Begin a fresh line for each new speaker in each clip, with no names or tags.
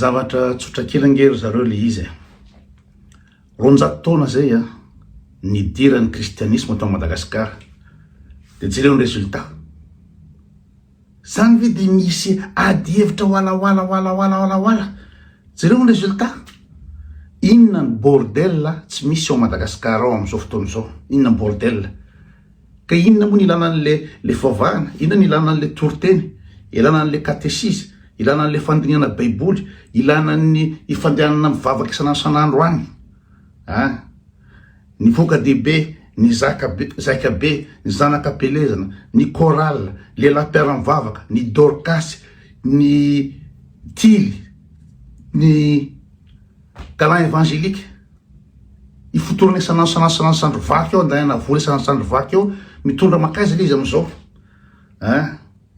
Zavatra tsotra kely ange ry zareo le izy e. 200 taona zay a, nidiran'ny kristianisma tao Madagasikara. De jereo ny résultat. Zany ve de misy ady hevitra walawala walawala walawala. Jereo ny résultat. Inona ny bordel tsy misy ao Madagasikara ao amin'izao fotoana izao? Inona ny bordel? Ka inona moa ny ilana an'le le fivavahana? Inona ny ilana an'le toriteny? Ilana an'le katesizy? Ilana an'le fandinihana baiboly? Ilana ny ifandehanana mivavaka isan'andro isan'andro any? An! Ny voka-dehibe, ny zaka be, zaika be, ny zanak'ampelezana, ny chorale, lehilahy mpiara-mivavaka, ny dorkasy, ny tily, ny galan évangélique. Ifotorana isan'andro isan'andro isan'andro isan'andro vaky eo andanina vola isan'andro isan'andro vaky eo mitondra mankaiza ilay izy amin'izao hein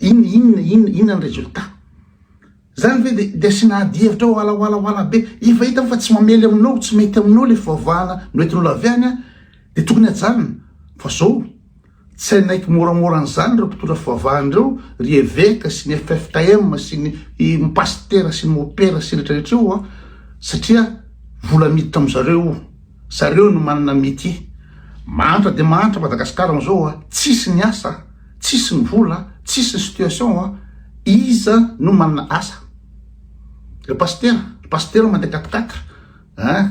inona inona inona inona ny résultat zany ve de de asiana ady hevitra ao alawalawala be efa hita fa tsy mamely aminao tsy mety aminao le fivavahana noentin'olo avy any an de tokony ajanona fa zao Tsy hanaiky moramora an'izany ireo mpitondra fivavahana ireo, ry eveka sy ny ffkm sy ny pasitera sy ny mopera sy rehetra rehetra io an, satria vola miditra amin zareo io, zareo no manana métier. Mahantra dia mahantra Madagascar amin'izao an, tsisy ny asa, tsisy ny vola, tsisy ny situation an, iza no manana asa? Ry pasitera, ry pasitera mandeha quatre quatre. Hein?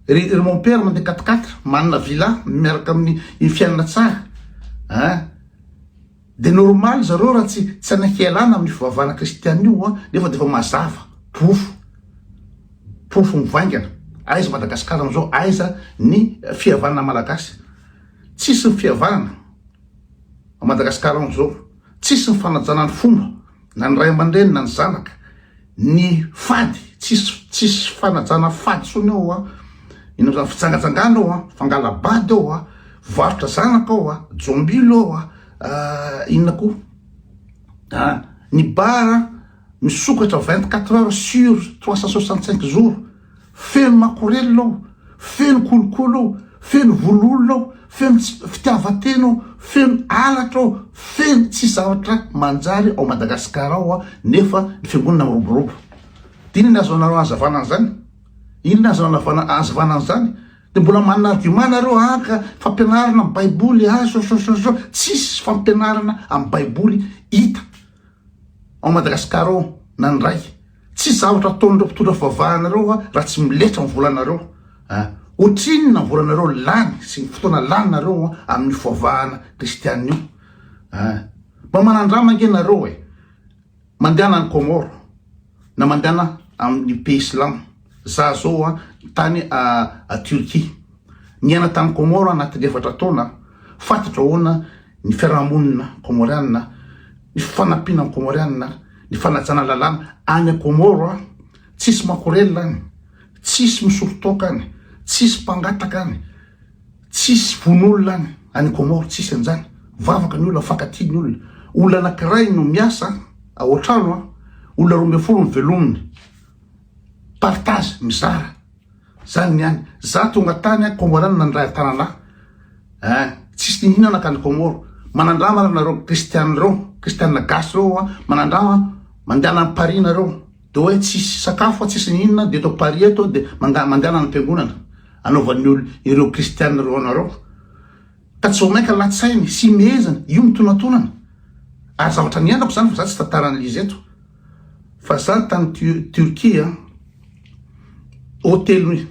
Ry ry mon père mandeha quatre quatre, manana villa miaraka amin'ny iny fiainana tsara. Hein? De normal zareo raha tsy tsy hanaiky hialana amin'ny fivavahana kristiana io an, nefa de efa mazava, porofo. Porofo mivaingana. Aiza Madagascar amin'izao, aiza ny fihavanana malagasy? Tsisy ny fihavanana à Madagascar amin'izao. Tsisy ny fanajana ny fomba, na ny ray aman-dreny na ny zanaka. Ny fady, tsisy tsisy fanajana fady tsony ao a, inona zany fijangajangana ao a, fangalabady ao a, varotra zanaka ao a, jombilo ao a, inona koa a, ny bar misokatra 24 heures sur 365 jours. Feno makorelina ao, feno kolikoly ao, feno vono olona ao, feno tsy fitiavan-tena ao, feno halatra ao, feno tsy zavatra manjary ao Madagascar ao a, nefa ny fiangonana miroborobo. De inona ny azonareo anazavana an'izany? Inona ny azonareo anazavana an'izany? De mbola manana argument nareo ah ka fampianarana amin'ny baiboly ah zao zao zao zao, tsisy fampianarana amin'ny baiboly hita ao Madagascar ao na ny ray. Tsisy zavatra ataon'ireo mpitondra fivavahana ireo a raha tsy miletra ny volanareo a. Ohatrinona ny volanareo lany sy ny fotoana laninareo a amin'io fivavahana kristianina io a. Mba manandrama ange nareo e. Mandehana any Comores na mandehana amin'ny pays silamo. Za zao a tany a Turquie. Niaina tany Comores anatin'ny efatra taona. Fantatro ahoana ny fiarahamonina kômôrianina, ny fifanampiana amin'ny kômôrianina, ny fanajana lalàna any Kômôro a, tsisy makorelina any, tsisy misotro toaka any, tsisy mpangataka any, tsisy vono olona any, any Kômôro tsisy an'izany, mivavaka ny olona, mifankatia ny olona, olona anankiray no miasa ao an-trano a, olona 12 no velominy, partage, mizara. Zany ny any. Za tonga tany a Comorana nandray an-tanana ahy. Ein, tsisy nihinana tany Comore. Manandrama ary nareo kristiana reo, kristiana gasy reo a, manandrama mandehana any Paris nareo. De hoe tsisy sakafo, tsisy nihinana de eto Paris eto de manda- mandehana any am-piangonana. Anaovan'ny olo ireo kristiana reo anareo. Ka tsy vao mainka latsainy sy imehezana io mitonatonana. Ary zavatra niainako zany fa za tsy tantaran'izy eto. Fa za tany Turquie a, hotely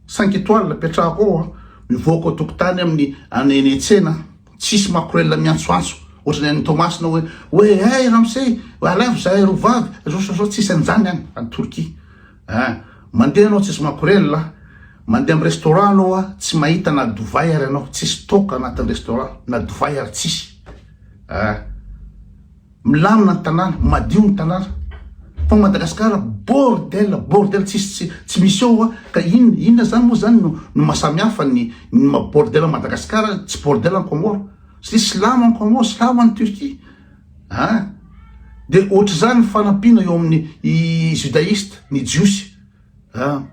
cinq étoiles petrahako ao a, mivoaka ao tokotany amin'ny any eny an-tsena, tsisy makorelina miantsoantso ohatran'ny any Toamasina hoe hoe hey ramose, alaivo zahay roa vavy, zao zao zao, tsisy an'izany any any Turquie. Ein, mandeha anao tsisy makorelina, mandeha amin'ny restaurant anao a, tsy mahita na divay ary anao, tsisy toaka anatin'ny restaurant, na divay ary tsisy. Ein. Milamina ny tanàna, madio ny tanàna. Fa Madagascar bordel, bordel tsisy tsy tsy misy eo a, ka inona inona zany moa zany no no maha samy hafa ny ny maha bordel an'i Madagascar tsy bordel any Comores. Satria silamo any Comores, silamo any Turquie. An! De ohatr'izany ny fanampiana eo amin'ny i judaïste, ny jiosy. An!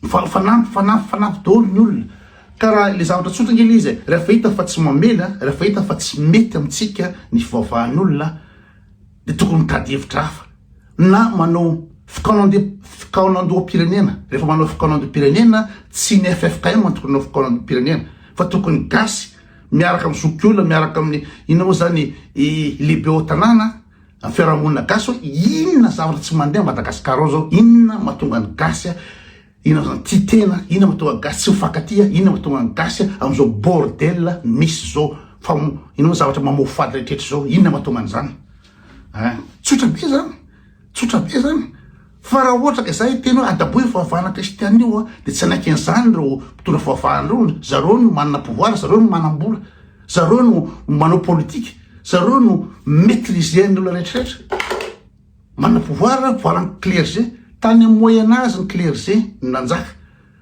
Mifanampy, mifanampy, mifanampy daholo ny olona. Ka raha ilay zavatra tsotra ange ilay izy e, rehefa hita fa tsy mamely, rehefa hita fa tsy mety amintsika ny fivavahan'ny olona dia tokony mitady hevitra hafa. Na manao fikaonande fikaonandoham-pirenena, rehefa manao fikaonandoham-pirenena tsy ny ffkm no tokony hanao fikaonandoham-pirenena fa tokony gasy miaraka amin'ny zokiolona miaraka amin'ny inona moa zany i lehibe ao an-tanàna amin'ny fiarahamonina gasy hoe inona zavatra tsy mandeha Madagasikara ao zao, inona mahatonga ny gasy Inona zany tia tena, inona mahatonga gasy tsy mifankatia, inona mahatonga ny gasy amin'izao bordel misy zao, fa inona moa zavatra mamoafady rehetrarehetra zao, inona mahatonga an'izany ein, tsotra be zany, tsotra be zany, fa raha ohatra ka zay hiteny hoe adaboy io fivavahana kristiana io an, de tsy hanaiky an'izany ireo mpitondra fivavahana ireo, zareo no manana pouvoir, zareo no manam-bola, zareo no manao politika, zareo no maitriser ny olona rehetrarehetra. Manana pouvoir, pouvoir ny clergé. Tany amin'ny moyen age ny clergé no nanjaka.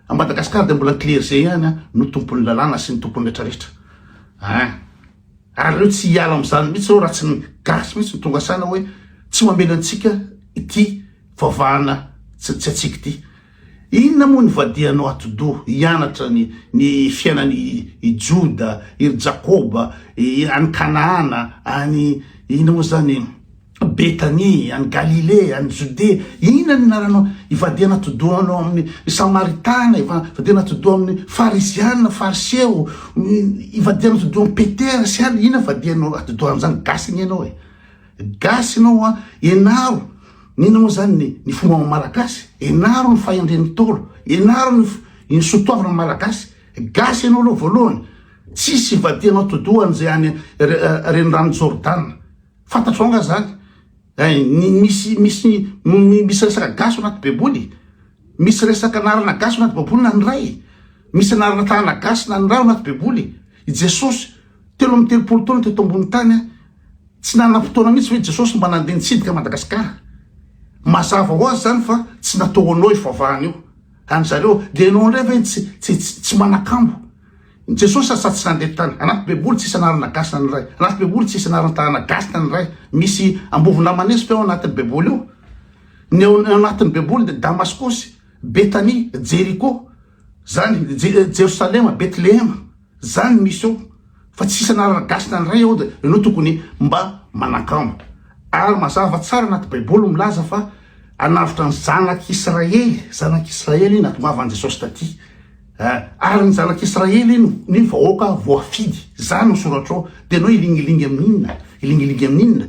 A Madagascar dia mbola ny clergé ihany no tompon'ny lalàna sy ny tompon'ny retraretra. Ein. Ary ireo tsy hiala amin'izany mihitsy ireo raha tsy ny gasy mihitsy no tonga saina hoe tsy mamela antsika ity vavahana tsy tsy antsika ity. Inona moa nivadihanao atidoha hianatra ny ny fiainan'i i Joda, i ry Jakoba, i any Kanahana, any inona moa zany Betania, any Galilea, any Jodea, inona ny anaranao ivadihana atidohanao amin'ny Samaritana, ivadihana atidoha amin'ny Farisiana, Fariseo, ivadihana atidoha amin'i Petera sy any, inona ivadihanao atidoha amin'izany, gasy anie ianao e, gasy ianao an, ianaro, inona moa zany ny ny fomba malagasy, ianaro ny fahendren'ny Ntaolo, ianaro ny ny soatoavina malagasy, gasy ianao aloha voalohany, tsisy ivadihanao atidoha an'izay any renirano Jordana. Fantatrao nga zany? Ein, ny misy misy misy resaka gasy ao anaty baiboly? Misy resaka anarana gasy ao anaty baiboly na ny ray? Misy anarana tanana gasy na ny ray ao anaty baiboly? I Jesosy 33 taona teto ambony tany an, tsy nanana fotoana mihitsy ve Jesosy mba nandeha nitsidika Madagasikara? Mazava ho azy zany fa tsy natao ho anao io fivavahana io. Any zareo, dia ianao indray ve tsy tsy tsy manakambo? Jesosy aza tsy nandeha tany. Anaty baiboly tsisy anarana gasy na ny iray. Anaty baiboly tsisy anarana tanàna gasy na ny iray. Misy Ambovondramanesy ve ao anatin'ny baiboly ao? Ny ao anatin'ny baiboly dia Damaskosy, Betania, Jeriko, zany, Jerosalema, Betlehema. Zany misy ao. Fa tsisy anarana gasy na ny iray ao dia ianao tokony mba manakambo. Ary mazava tsara anaty baiboly milaza fa hanavotra ny zanak'Israely, zanak'Israely natongavan'i Jesosy taty. Eh, ary ny zanak'Israely no ny vahoaka voafidy. Zany no soratra ao. Dia ianao hilingilingy amin'inona? Hilingilingy amin'inona?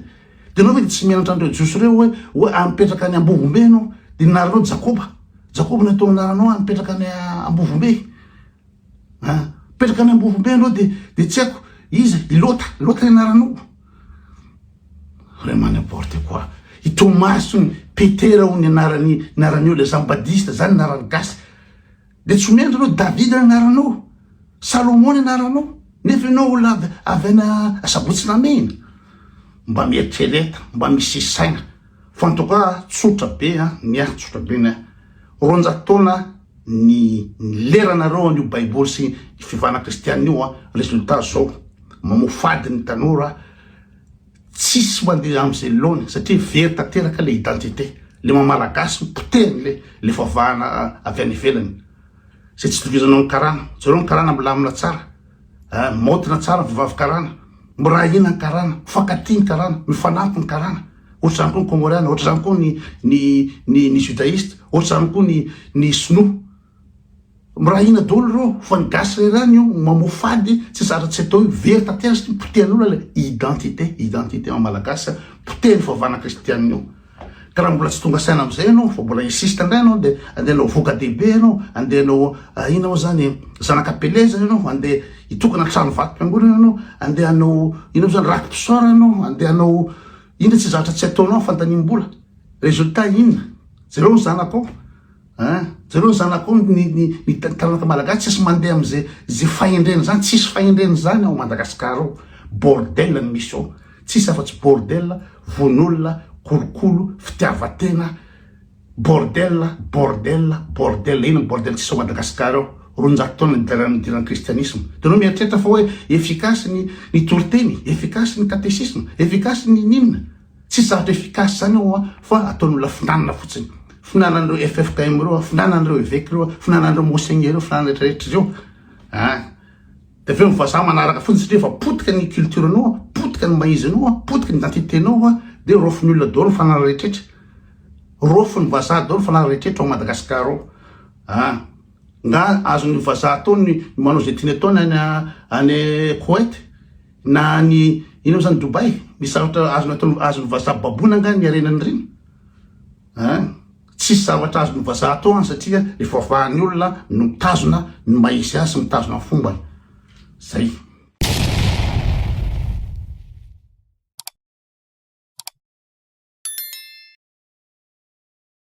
Dia ianao ve dia tsy mianatra an'ireo Jiosy ireo hoe, hoe ah, mipetraka any Ambovombe ianao? Dia ny anaranao Jakoba. Jakoba no atao anaranao ah, mipetraka any Ambovombe. Ah, mipetraka any Ambovombe ianao dia, dia tsy haiko, iza? I Lota. Lota ny anaranao. Vraiment n'importe quoi. I Tomasy hono, Petera hono ny anarany, anaran'io, le Jean Baptiste, zany ny anaran'ny gasy. Dia tsy omena anao Davida ny anaranao, Salomon ny anaranao, nefa ianao olona avy avy any Asabotsy Namehina. Mba mieritrereta, mba misy saina. Fa en tout cas tsotra be an, ny ahy tsotra be ny ahy. 200 taona ny ny leranareo an'io baiboly sy ny fivavahana kristianina io an, résultat zao, mamoafady ny tanora, Tsisy mandeha amzay laony satria very tanteraka le identité, le maha malagasy potehiny le le favahana avy any ivelany zay tsy itovizanao ny karana, jereo ny karana milamina tsara eh, maotina tsara ny vehivavy karana, miray hina ny karana, mifankatia ny karana, mifanampy ny karana, ohatr'izany koa ny kômôriana, ohatr'izany koa ny ny ny ny judaïste, ohatr'izany koa ny ny sinoa. Miray hina daholo ireo fa ny gasy irery ihany io mamoa fady tsy zatra tsy atao io very tanteraka satria potehan'olona ilay identité identité maha malagasy potehan'ny fivavahana kristianina io ka raha mbola tsy tonga saina amin'izay ianao fa mbola insiste indray ianao dia andeha hanao voka dehibe ianao andeha hanao inona moa zany zanaka pelezana ianao andeha hitokana trano vatom-piangonana ianao andeha hanao inona moa zany raki-pisaorana ianao andeha hanao inona tsy zatra tsy ataonao fandaniam-bola résultat inona jereo ny zanakao An! Jereo ny zanakao ny ny ny taranaka malagasy tsisy mandeha amze ze fahendrena zany tsisy fahendrena zany ao Madagascar ao bordel ny misy ao tsisy afatsy bordel vono olona kolokolo fitiavatena bordel bordel bordel inona ny bordel tsisy ao Madagascar ao 200 taona nidiran'ny nidiran'ny kristianisme de anao mieritreritra fa hoe efficace ny ny toriteny efficace ny katesisme efficace ny n'inona Tsisy zavatra efficace zany ao an, fa ataon'olona finanana fotsiny. Finanan'ireo ffkm ireo an, finanan'ireo evêque ireo an, finanan'ireo monseigneur ireo, finanana rehetra rehetra ireo an. De avy eo ny vazaha manaraka fotsiny satria efa potika ny culture-nao an, potika ny maha izy anao an, potika ny identité-nao an, de raofin'ny olona daholo ny fananana rehetra rehetra. Rôfin'ny vazaha daholo ny fananana rehetra ao Madagascar ao. Ah, nga azon'ny vazaha atao ny manao izay tiany ataony any any Koweït na any ino moa zany Dubaï? Misy zavatra azony atao azon'ny vazaha baboina nga ny harenany ireny? Ah, tsisy zavatra azon'ny vazaha atao any satria efa vahan'ny olona no mitazona ny maha izy azy sy mitazona ny fombany. Zay.